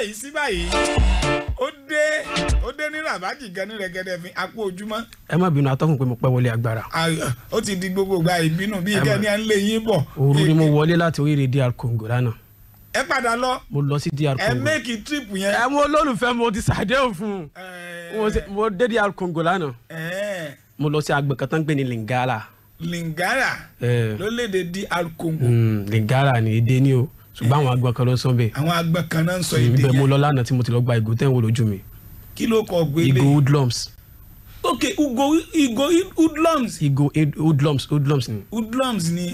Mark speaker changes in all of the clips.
Speaker 1: Èyí sí báyìí, ó dé, ó dé ní ràbájì gan ní rẹ̀gẹ̀dẹ̀ fi apó ojúmọ́.
Speaker 2: Ẹ má bínú, atọ́kùn, pé mo pẹ́ wọlé agbára.
Speaker 1: Ó ti di gbogbo ìgbà ìbínú bíi kẹ́ni à ń lé yín bọ̀.
Speaker 2: Òru ni mo wọlé láti orílẹ̀ DR Congo lánàá.
Speaker 1: Ẹ padà lọ.
Speaker 2: Mo lọ sí DR
Speaker 1: Ẹ
Speaker 2: Congo.
Speaker 1: Make trip yẹn.
Speaker 2: Ẹ mo olólùfẹ́, mo ti ṣàdéhùn fún un. Mo dé DR Congo lánàá. Mo lọ sí agbè kan tó ń gbé ní Lingala.
Speaker 1: Lingala lórílẹ̀‐èdè DR Congo.
Speaker 2: Lingala ni èdè ni o, ṣùgbọ́n àwọn agbọ̀n kan ló ń sọ bẹ́ẹ̀.
Speaker 1: Àwọn agbọ̀n kan náà ń sọ èdè
Speaker 2: Ibẹ̀ mo
Speaker 1: yẹn.
Speaker 2: lọ lánàá tí mo ti lọ gba ìgò tẹ́ ń wò lójú mi.
Speaker 1: Kí ló kọ gbélé?
Speaker 2: Ìgò Hoodlums.
Speaker 1: Ok, ugo hoodlums.
Speaker 2: Ìgò Hoodlums, Hoodlums ni.
Speaker 1: Hoodlums ni.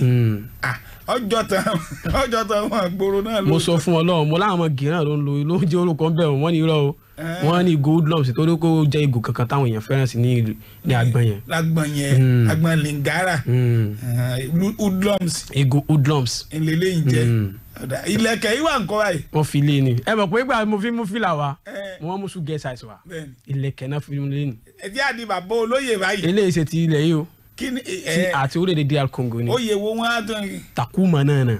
Speaker 1: Ah, ọjọ́ tán, ọjọ́ tán wọn gbòòrò náà ló.
Speaker 2: Mo sọ fún Ọlọ́run, mo láwọn ọmọ gíràn ló ń lo, ló ń jẹ́ orúkọ ń bẹ̀ wọ́n ní irọ́ o, wọ́n ní ìgò Hoodlums torí kó jẹ́ ìgò kankan táwọn èèyàn fẹ́ràn sí ní ìlú ní agbọ̀n yẹn.
Speaker 1: Lágbọ̀n yẹn, agbọ̀n Lingala. Hoodlums.
Speaker 2: Ìgò Hoodlums.
Speaker 1: Ìlélẹ́yìn jẹ́. Ọ̀dà, ilẹ̀kẹ̀ yìí wà nǹkan báyìí.
Speaker 2: Wọ́n fi lé ni. Ẹ mọ̀ pé ìgbà mo fi mú fìlà wa, wọ́n mú sùn get size wa. Ilẹ̀kẹ̀ náà fi lé ni.
Speaker 1: Ẹ jẹ́ àdì bàbá olóyè báyìí.
Speaker 2: Eléyìí ṣe ti ilẹ̀ yìí o.
Speaker 1: Kí ni?
Speaker 2: Ti àti orílẹ̀-èdè DR Congo ni.
Speaker 1: Oyè wo wọn á tún?
Speaker 2: Takuma náà nà.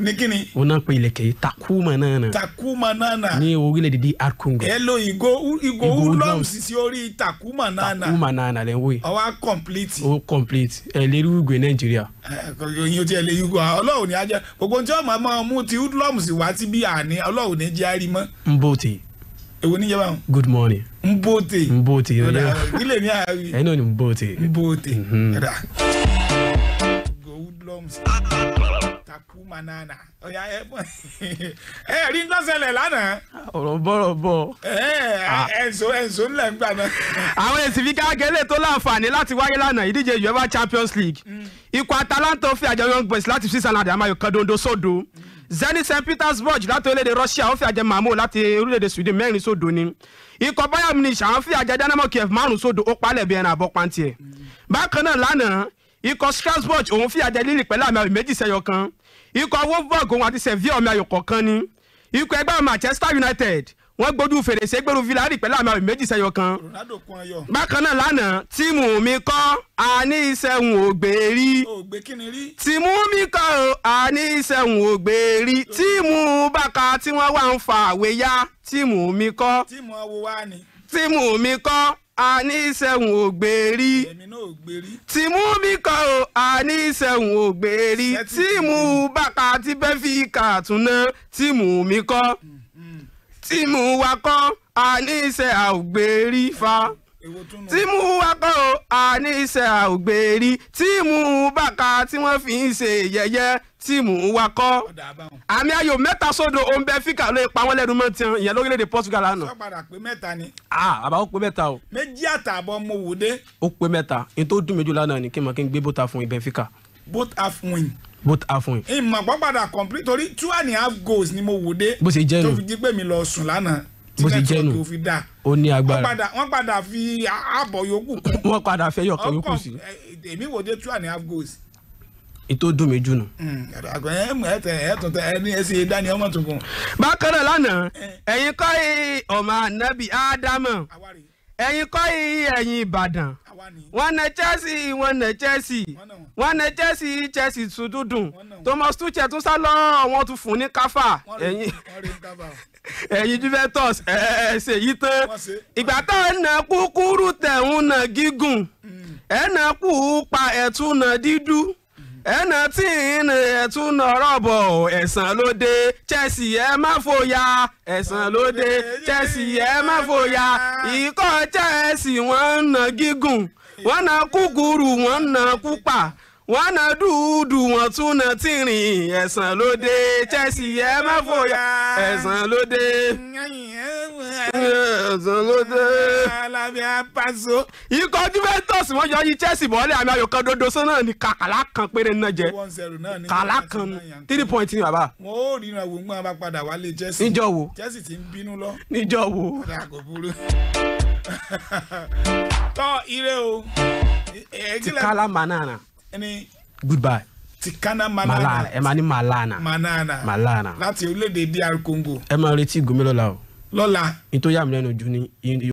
Speaker 1: Ní kí ni?
Speaker 2: Wọ́n náà pe ilẹ̀kẹ̀ yìí Takuma náà nà.
Speaker 1: Takuma nana.
Speaker 2: Ní orílẹ̀-èdè DR Congo.
Speaker 1: Ẹ lo ìgò ìgò
Speaker 2: Ìgò
Speaker 1: hoodlums sí orí Takuma nana.
Speaker 2: Takuma náà nà lẹ́ ń wò yìí.
Speaker 1: Ọwọ́ á complete.
Speaker 2: Ó complete ẹ lérí ìgò Nàìjíríà.
Speaker 1: Yín o tiẹ̀ lè yúgò, Ọlọ́run ní ajẹ́ gbogbo tí wọ́n máa mú ti hoodlums wá sí bí àní, Ọlọ́run ní jẹ́ àrí mọ́.
Speaker 2: Mbote.
Speaker 1: Èwo níjẹ́ báwọn?
Speaker 2: Good morning.
Speaker 1: Mbote.
Speaker 2: Mbote.
Speaker 1: Kílè ní àárí.
Speaker 2: Ẹ̀yin náà ni Mbote.
Speaker 1: Mbote. Ọ̀dà. Ìgò hoodlums, Takuma nana. Ọ̀yà, ẹ ẹ rí ń tọ́sẹ̀lẹ̀ lánàá.
Speaker 2: Ọ̀rọ̀ bọ̀rọ̀ bọ̀.
Speaker 1: Ẹ ẹ̀ǹso ẹ̀ǹso ńlẹ̀ ń gbà náà.
Speaker 2: Àwọn èsì fi káàkiri tó láǹfààní láti wáyé lánàá, ìdíje UEFA Champions League. Ikọ̀ Atalanta fi àjọ Young Boys láti Switzerland àmàyò 1-0. Zenit St Petersburg láti orílẹ̀-èdè Russia ó fi àjẹ Malmo láti orílẹ̀-èdè Sweden 4-0 ni. Ikọ̀ Bayern Munich àwọn fi àjẹ Dynamo Kiev 5-0, ó palẹ̀ bí ẹran àbọ̀ pàǹtí ẹ̀. Bákan náà lánàá, ikọ̀ Strasbourg òun fi àjẹ Lille pẹ̀lú àmì ayò 2-1. Ikọ̀ Wolfsburg òun àti Sevilla ọmọ ayò kọ̀ọ̀kan ni. Ikọ̀ ẹgbẹ́ Manchester United wọ́n gbójú fèrèsé gbèrú Villarreal pẹ̀lú àmì ayò 2-1.
Speaker 1: Ronaldo kún ọyọ.
Speaker 2: Bákan náà lánàá, tíìmù mi kọ́ àní ìṣẹ̀hùn ògbérí.
Speaker 1: O gbé kíni rí?
Speaker 2: Tíìmù mi kọ́ o, àní ìṣẹ̀hùn ògbérí. Tíìmù bàkà tí wọ́n wà ń fa àwé yá, tíìmù mi kọ́.
Speaker 1: Tíìmù awo wa ni.
Speaker 2: Tíìmù mi kọ́ àní ìṣẹ̀hùn ògbérí.
Speaker 1: Èmi náà ò gbé rí.
Speaker 2: Tíìmù mi kọ́ o, àní ìṣẹ̀hùn ògbérí. Tíìmù bàkà tí Benfica tún ná, tíìmù mi kọ́, tíìmù wa kọ́ àní ìṣẹ̀ àògbérí fa.
Speaker 1: Èwo tún nù?
Speaker 2: Tíìmù wa kọ́ o, àní iṣẹ́ àògbérí. Tíìmù bàkà tí wọ́n fi ń ṣe yẹ̀yẹ́, tíìmù wa kọ́.
Speaker 1: Ọ̀dà àbáwọn.
Speaker 2: Àmì ayò 3-0, òun Benfica ló pa wọ́n lẹ́nu mọ́ tiẹ̀ ìyẹn lórílẹ̀‐èdè Portugal lánàá.
Speaker 1: Sọ padà pé mẹ́ta ni.
Speaker 2: Ah, àbá, ó pé mẹ́ta o.
Speaker 1: 2.5 mo wò dé.
Speaker 2: Ó pé mẹ́ta. Ní tó dùn mí jù lánàá ni kí n mọ̀ kí n gbé bóta fún Benfica.
Speaker 1: Both half win.
Speaker 2: Both half win.
Speaker 1: Ìmọ̀ pọ̀ padà complete torí 2.5 goals ni mo wò dé.
Speaker 2: Bó ṣe jẹ́
Speaker 1: tó
Speaker 2: nù.
Speaker 1: fi jí pé mi lọ sùn lánàá tí
Speaker 2: Bó ṣe jẹ́
Speaker 1: network
Speaker 2: nù.
Speaker 1: ò fi dà.
Speaker 2: Ó ní
Speaker 1: Wọ́n
Speaker 2: agbára.
Speaker 1: padà, wọ́n padà fi ààbọ̀ yòókù kún.
Speaker 2: Wọ́n padà fẹ́ yọ̀kan yòókù sí.
Speaker 1: Èmi wò dé 2.5 goals.
Speaker 2: Ní tó dùn mí jù nù.
Speaker 1: Àgbẹ̀ ẹ̀ ẹ̀ tẹ̀ ẹ̀ tún tẹ ẹ ní ẹ sì dání ọmọ tuntun.
Speaker 2: Bákan náà lánàá, ẹ̀yin kọ́ yìí, ọmọ ànábì Ádámọ̀.
Speaker 1: Àwa rèé.
Speaker 2: Ẹ̀yin kọ́ yìí, ẹ̀yin Ìbàdàn.
Speaker 1: Àwa ni.
Speaker 2: Wọ́n na Chelsea, wọ́n na Chelsea.
Speaker 1: Wọ́n náà wọ́n.
Speaker 2: Wọ́n na Chelsea, Chelsea tún dúdùn.
Speaker 1: Wọ́n náà wọ́n.
Speaker 2: Thomas Tuchel tún sá lọ, wọ́n tún fún ní káfà.
Speaker 1: Wọ́n rí
Speaker 2: Ẹ̀yin
Speaker 1: wọ́n rí ń kábà o.
Speaker 2: ẹ̀yin Juventus, ẹ̀ ẹ̀ ṣe yìí tán.
Speaker 1: Wọ́n ṣe.
Speaker 2: Ìgbà tá ẹ̀ na kúkúrú, tẹ̀ ń na gígùn, ẹ̀ na pupa, ẹ̀ tún na dídú, ẹ̀ na tí ń na, ẹ̀ tún na rọ̀bọ̀. Ẹ̀sán ló dé, Chelsea, ẹ̀ má fòyà. Ẹ̀sán ló dé, Chelsea, ẹ̀ má fòyà. Ikọ̀ Chelsea wọ́n ń na gígùn, wọ́n na kúkúrú, wọ́n ń na pupa, wọ́n na dúdú, wọ́n tún na tìrìn. Ẹ̀sán ló dé, Chelsea, ẹ̀ má fòyà. Ẹ̀sán ló dé, ẹ̀sán ló dé.
Speaker 1: Alábíà Paso.
Speaker 2: Ikọ̀ Juventus wọ́n yọ yí Chelsea bọ́ọ̀lì, àmì ayò 1 sọ́nà ní kàkàlà kan péré náà jẹ.
Speaker 1: 1-0 náà ní.
Speaker 2: Kàlá kan, 3 point ní bàbá.
Speaker 1: Wọn ó ríran wò ń gbọ́n bá padà wálé Chelsea.
Speaker 2: Níjọ́ wo?
Speaker 1: Chelsea ti ń bínú lọ.
Speaker 2: Níjọ́ wo?
Speaker 1: Ọ̀dà, kò burú. Tọ́ ire o. Ẹ
Speaker 2: Ti
Speaker 1: kílẹ̀
Speaker 2: kala manana.
Speaker 1: Ẹni.
Speaker 2: Goodbye.
Speaker 1: Tikana
Speaker 2: Malana.
Speaker 1: Manana.
Speaker 2: Ẹ máa ní malana.
Speaker 1: Manana.
Speaker 2: Malana.
Speaker 1: Láti orílẹ̀-èdè DR Congo.
Speaker 2: Ẹ máa retí gómìnà lọ́la o.
Speaker 1: Lọ́la.
Speaker 2: Ní tó yà mí lẹ́nu jù ní